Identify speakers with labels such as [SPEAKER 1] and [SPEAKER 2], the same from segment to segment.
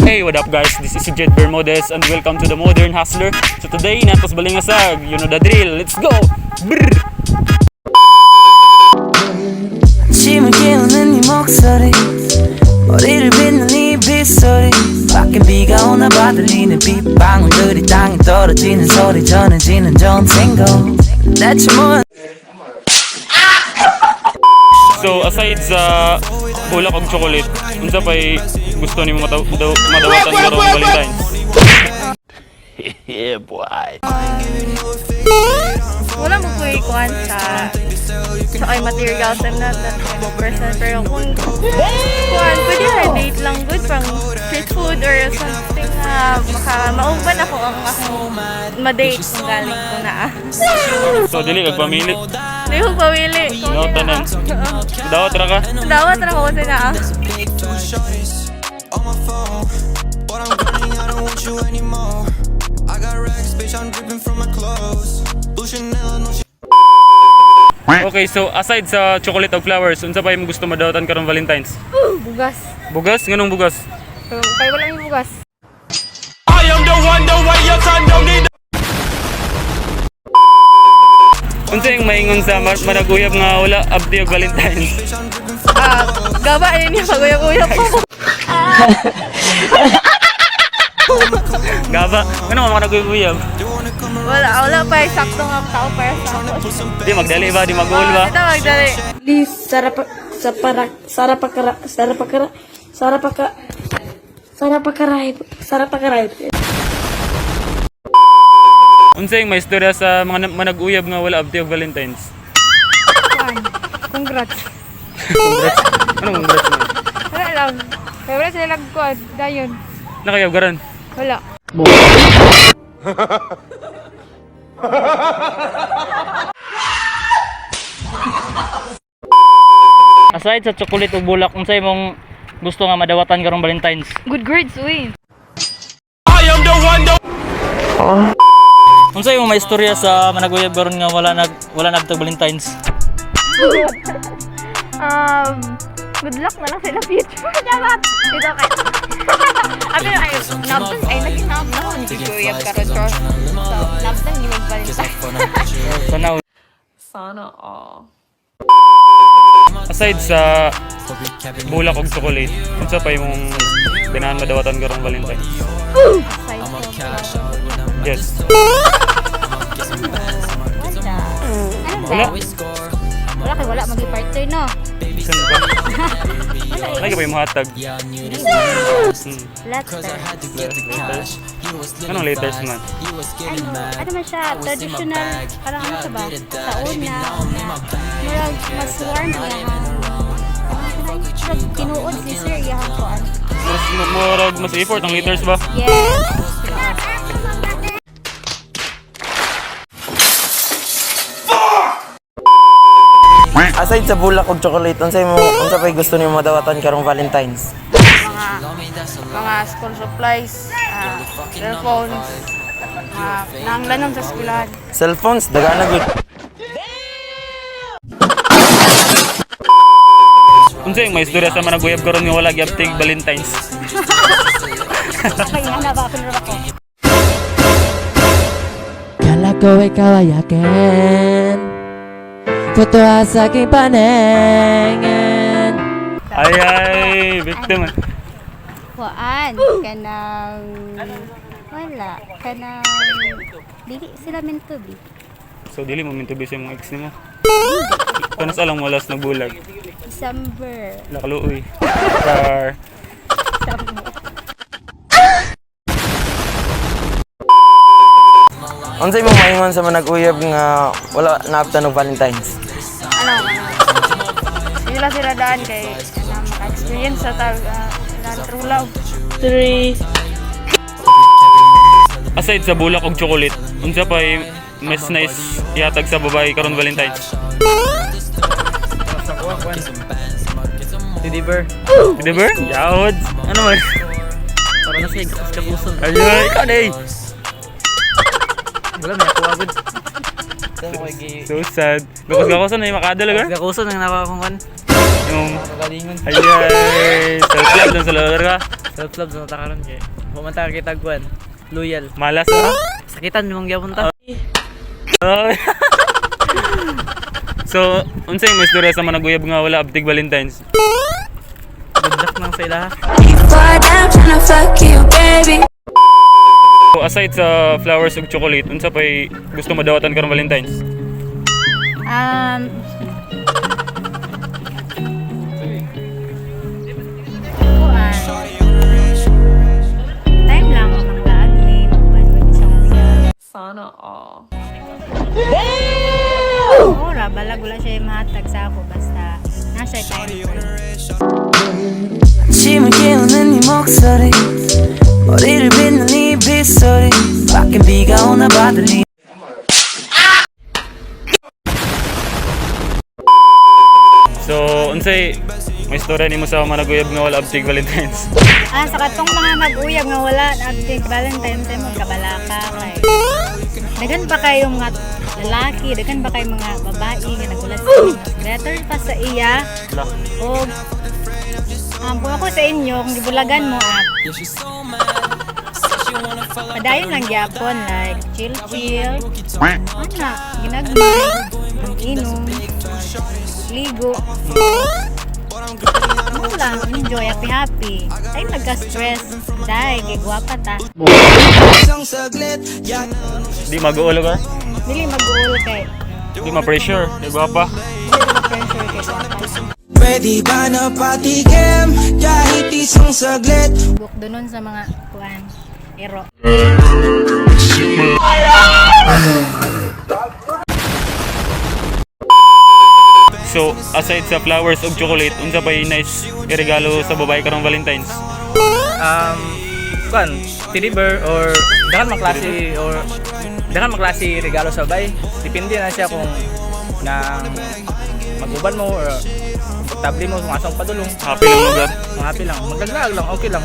[SPEAKER 1] Hey, what up, guys? This is Jed Bermudez and welcome to the Modern Hustler. So today, naa ta sa Balingasag. You know the drill. Let's go! Brr!
[SPEAKER 2] 아침을 깨우는 네 목소리 머리를 빗는 네 빗소리 밖엔 비가 오나 봐. 들리는 빗방울들이 땅에 떨어지는 소리 전해지는 전생고 대체 뭐야?
[SPEAKER 1] So aside sa bulak og chocolate, unsa pay gusto nimo madawatan karong Valentine's?
[SPEAKER 3] Wala mo ko ikuan sa ay materials. I'm not that kind of person. Pero kung kuan, pwede ra date lang good pang street food or something na maka mauban ako ang akong ma-date kung galing ko na.
[SPEAKER 1] So dili kag pamili.
[SPEAKER 3] Di ko pamili. Kung
[SPEAKER 1] No, tanan. Dawat ra ka.
[SPEAKER 3] Dawat ra ko kasi na.
[SPEAKER 4] On my phone, but I'm running, I don't want you anymore. I got racks, bitch, I'm dripping from my clothes. Blue Chanel, no.
[SPEAKER 1] Okay, so aside sa chocolate og flowers, unsa pa imong gusto madawatan karong Valentine's?
[SPEAKER 3] Bugas.
[SPEAKER 1] Bugas? Nganong bugas?
[SPEAKER 3] Kaya wala yung bugas.
[SPEAKER 4] I am the one, the way your son don't need.
[SPEAKER 1] Unsa yung maingon sa managuyab nga wala abdi og Valentine's?
[SPEAKER 3] Ah, gaba yun yung paguyab-uyab ko.
[SPEAKER 1] Gaba, ano mga managuyab?
[SPEAKER 3] Wala, wala pa yung sakto nga tao para sa ako.
[SPEAKER 1] Di magdali ba? Di mag-goal ba?
[SPEAKER 3] Ito, magdali.
[SPEAKER 5] Please, sarapa, sapara, sarapakara, sarapakara, sarapaka, sarapakaray, sarapakaray.
[SPEAKER 1] Unsa yung may istorya sa mga manag-uyab nga wala abdi og Valentine's?
[SPEAKER 3] Congrats.
[SPEAKER 1] Congrats. Anong congrats man?
[SPEAKER 3] Wala lang. Kaya wala sila nagkuhan. Dayon.
[SPEAKER 1] Nakayab karon.
[SPEAKER 3] Wala.
[SPEAKER 6] Aside sa chocolate ug bulak, unsay imong gusto nga madawatan karong Valentine's?
[SPEAKER 3] Good grades, uy.
[SPEAKER 4] I am the one, the
[SPEAKER 6] Unsay imong maistorya sa managuyab karon nga wala nagtag Valentine's?
[SPEAKER 3] Good luck na lang sila future. Dapat. Ito kay. Abi ay nabtan ay naging nabtan ako ni Kuya karon so nabtan ni mag-Valentine.
[SPEAKER 6] Sana.
[SPEAKER 7] Sana all.
[SPEAKER 1] Aside sa bulak og chocolate, unsa pa imong ganahan madawatan karong Valentine's? Yes. Wala.
[SPEAKER 8] Wala kay wala magi-partner, no.
[SPEAKER 1] Saan ba? Wala ka ba yung hatag?
[SPEAKER 8] Letter.
[SPEAKER 1] Letters? Anong letters man?
[SPEAKER 8] Ano, ano man siya, traditional, parang ano siya ba? Sa una, na, murag mas warm iyahang. Murag tinuod si sir iyahang kuan.
[SPEAKER 1] Mas murag mas effort ang letters ba?
[SPEAKER 8] Yes. Tinuod.
[SPEAKER 9] Aside sa bulak ug chocolate, unsay mo unsa pay gusto nimo madawatan karong Valentine's?
[SPEAKER 3] Mga school supplies, cellphones, mga nanglanom sa eskwelahan.
[SPEAKER 9] Cellphones dagana gud.
[SPEAKER 1] Unsa yung may istorya sa managuyab karon nga wala gyud Valentine's?
[SPEAKER 8] Kaya na ba ako ako.
[SPEAKER 2] Kala ko ikaw ay akin. Totoo sa aking paningin.
[SPEAKER 1] Ay ay, victim.
[SPEAKER 8] Kuan kanang wala kanang dili sila meant to be.
[SPEAKER 1] So dili mo mintubi sa imong ex nimo. Kanas alang walas nagbulag.
[SPEAKER 8] December.
[SPEAKER 1] Nakaluoy. Char.
[SPEAKER 9] Unsay mo maingon sa manag-uyab nga wala naabtan og Valentine's?
[SPEAKER 3] Ano, sila sila daan kay ano, maka-experience sa tag sila true love.
[SPEAKER 5] Three.
[SPEAKER 1] Aside sa bulak og chocolate, unsa pa mas nice ihatag sa babae karon Valentine's?
[SPEAKER 6] Teddy bear.
[SPEAKER 1] Di ba? Yaod. Ano man?
[SPEAKER 6] Para na siya kakuson.
[SPEAKER 1] Ay, ikaw na eh.
[SPEAKER 6] Wala may ako agad.
[SPEAKER 1] So sad. Gakos-gakosan na yung makadala ka?
[SPEAKER 6] Kakuson ang naka akong kan.
[SPEAKER 1] Yung
[SPEAKER 6] Kagalingon.
[SPEAKER 1] ay ay. Self love dun sa lugar ka.
[SPEAKER 6] Self love sa ta karon kay wa man ta kita kuan. Loyal.
[SPEAKER 1] Malas ha?
[SPEAKER 6] Sakitan mong gyapon ta.
[SPEAKER 1] So, unsay mo istorya sa managuyab nga wala abtig Valentines?
[SPEAKER 6] Good luck nang sa ilaha.
[SPEAKER 1] So, aside sa flowers ug chocolate, unsa pay gusto madawatan karong Valentines?
[SPEAKER 8] Kuan. Time lang maglaag ni magbanwit sa mga.
[SPEAKER 7] Sana all.
[SPEAKER 8] Ora, balag wala siya mahatag sa ako basta nasa time for
[SPEAKER 2] 아침을 깨우는 네 목소리 머리를 빗는 네 빗소리 밖엔 비가 오나 봐 들리
[SPEAKER 1] So, unsay may istorya nimo sa managuyab nga wala abtig Valentines?
[SPEAKER 8] Ah, sa katong mga mag-uyab nga wala active Valentine's ay magkabalaka kay. Daghan pa kayo mga lalaki, daghan pa kayo mga babae nga nagulat sa inyo. Better pa sa iya. O kung ako sa inyo, kung gibulagan mo ah, padayon lang gyapon like chill chill. Ana, ginagmay, inom, ligo. Ano lang, enjoy, happy happy. Ay nagka-stress. Dahil, kay gwapa ta.
[SPEAKER 1] Di mag-uolo ka?
[SPEAKER 8] Dili mag-uol kay.
[SPEAKER 1] Di ma-pressure, di ba pa?
[SPEAKER 8] Dili ma-pressure kay gwapa.
[SPEAKER 4] Pwede ba na patikim kahit isang saglit?
[SPEAKER 8] Buk doon sa mga kuan ero.
[SPEAKER 1] So, aside sa flowers ug chocolate, unsa pay nice iregalo sa babae karong Valentines?
[SPEAKER 6] Kuan, teddy bear or dakan maklase or dakan maklase regalo sa bay. Depende na siya kung nang mag-uban mo or komportable mo kung asang padulong.
[SPEAKER 1] Happy lang lugar.
[SPEAKER 6] Kung happy lang, maglaglag lang, okay lang.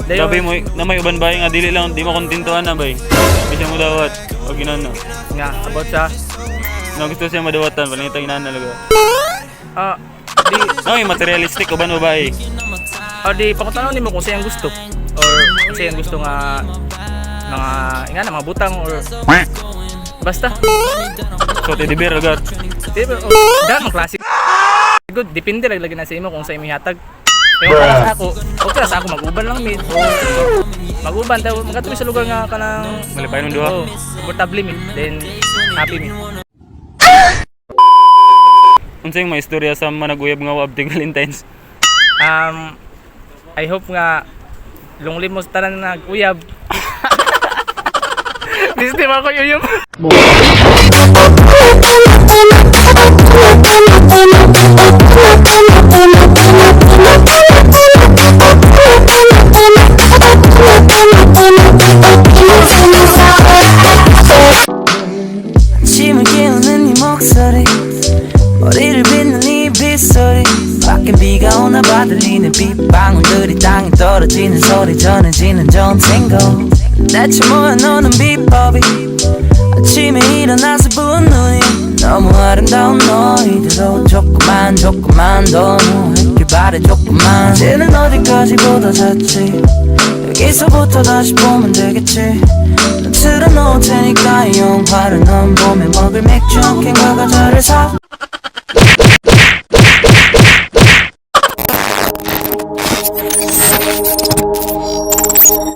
[SPEAKER 6] Dayon,
[SPEAKER 1] Sabi mo, na may uban ba nga dili lang, di mo kontentuhan na bay. Di siya mo dawat. O ginana.
[SPEAKER 6] Nga about sa
[SPEAKER 1] Na gusto siya madawatan, palangit ang inana lugar.
[SPEAKER 6] ah di
[SPEAKER 1] No, may materialistic uban babae.
[SPEAKER 6] o di pakutanaw nimo kung siyang gusto or kung siyang gusto nga mga nga na mga butang or basta.
[SPEAKER 1] So, teddy bear lugar.
[SPEAKER 6] Di ba? Oh, dahan ang klase. Good, depende lang lagi na sa imo kung sa imo ihatag. Pero para sa ako, okay ra sa ako mag-uban lang mid. Mag-uban tayo, magkatuloy sa lugar nga kanang
[SPEAKER 1] Malipay ng duha.
[SPEAKER 6] Oh, komportable mi, then happy mi.
[SPEAKER 1] Unsay mga istorya sa managuyab nga wa abtig Valentines?
[SPEAKER 6] I hope nga lunglim mo sa tanan nga nag-uyab. Disney ba ko yun?
[SPEAKER 2] 아침을 깨우는 네 목소리 머리를 빗는 네 빗소리 밖엔 비가 오나 봐 들리는 빗방울들이 땅에 떨어지는 소리 전해지는 전생고 대체 뭐야 너는 비법이 아침에 일어나서 부은 눈이 너무 아름다운 너희들로 조금만 조금만 더 누웠길 바래 조금만. 이제는 어디까지 보다 잤지? 여기서부터 다시 보면 되겠지. 난 틀어놓을 테니까 이 영화를 넌 보며 먹을 맥주 한 캔과 과자를 사.